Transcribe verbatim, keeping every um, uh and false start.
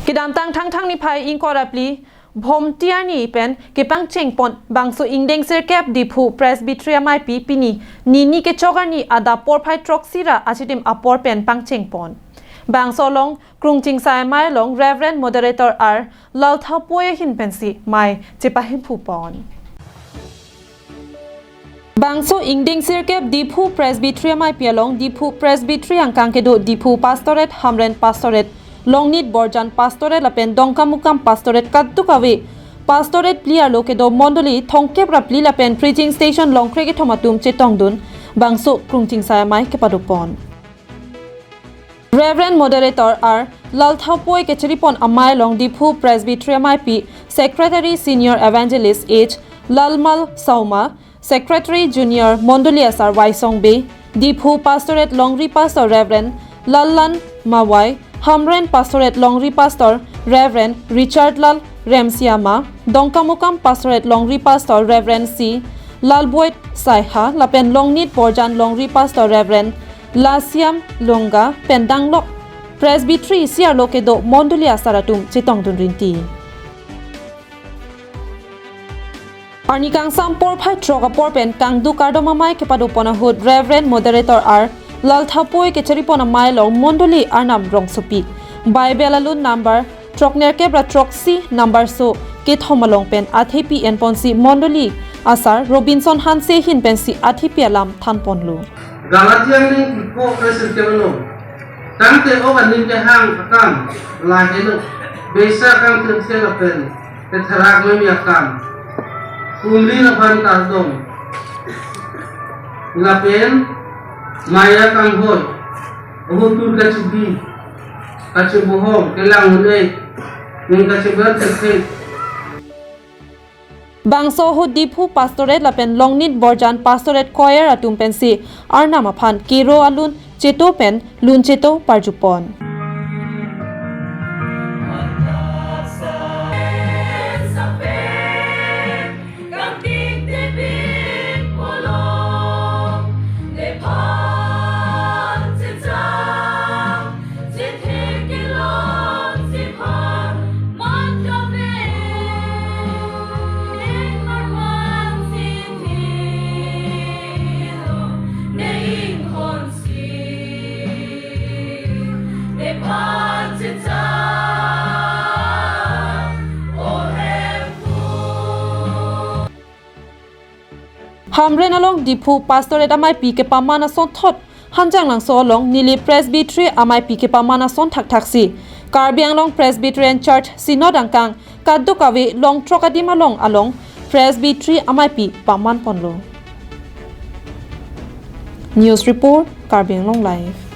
Kedamtang Thangthang niphai ingkoi ra phli Bhomti arni pen kepangcheng pon bangso ingdeng sirkep Diphu Presbytery ameipi pini nini kechok arni adap porphai throksi ra achitim apor pen pangcheng pon. Bangso along Krungchingsai Amei along Reverend Moderator R Lalthapoi ahin pensi mei chepahemphu pon. Bangso ingdeng sirkep Diphu Presbytery ameipi along Diphu Presbytery angkang kedo Diphu Pastorate, Hamren Pastorate, Longnit Borjan Pastorate lapen Dongkamukam Pastorate kadokave Pastorate phli arlo kedo mondoli thomkep ra phli lapen preaching station longkre kethom atum chetongdun bangso Krungchingsai Amei kepado pon. Reverend Moderator R Lalthapoi kechiri pon amei along Diphu Presbytery ameipi Secretary Senior Evangelist H Lalmal Sauma, Secretary Junior Mondoli Asar Waisong Bey, Diphu Pastorate Longri Pastor Reverend Lallan Mawai, Hamren Pastorate Longri Pastor Reverend Richard Lal Remsiama, Dongkamukam Pastorate Longri Pastor Reverend C Lalboit Saiha lapen Longnit Borjan Longri Pastor Reverend Lasiam Longga pen danglok Presbytery isi arlo kedo mondoli asar atum chetongdun rinti. Arni kangsam porphai throk apor pen kangduk kardom amei kepado pon ahut Reverend Moderator R Lalthapoi kechiri pon amei along mondoli arnam rongsopi, Bible alun number throknerkep ra throksi number so kethom along pen athepi en ponsi mondoli asar Robinson Hanse ahin pensi athepi alam than ponlo. Galatia angdeng kre-ipho kre-sirkep along, tangte ok aning kehang akam lahelo, beisa kangthir thir lapen ketherak meme akam, pumri aphan kardom, lapen maya kanghoi, ahut tur kachibi, kachibohong, kelang un-e, ning kachiber thekthe. Bangso ahut Diphu Pastorate lapen Longnit Borjan Pastorate Choir atum pensi arnam aphan kero alun cheto pen lun cheto parju pon. Hamren along Diphu Pastorate ameipi kepaman asonthot Hanjanglangso along neli Presbytery ameipi kepaman ason thakthaksi Karbi Anglong Presbyterian Church Synod angkang kadokave longthrok adim along along Presbytery ameipi paman ponlo. News report, Karbi Anglong Live.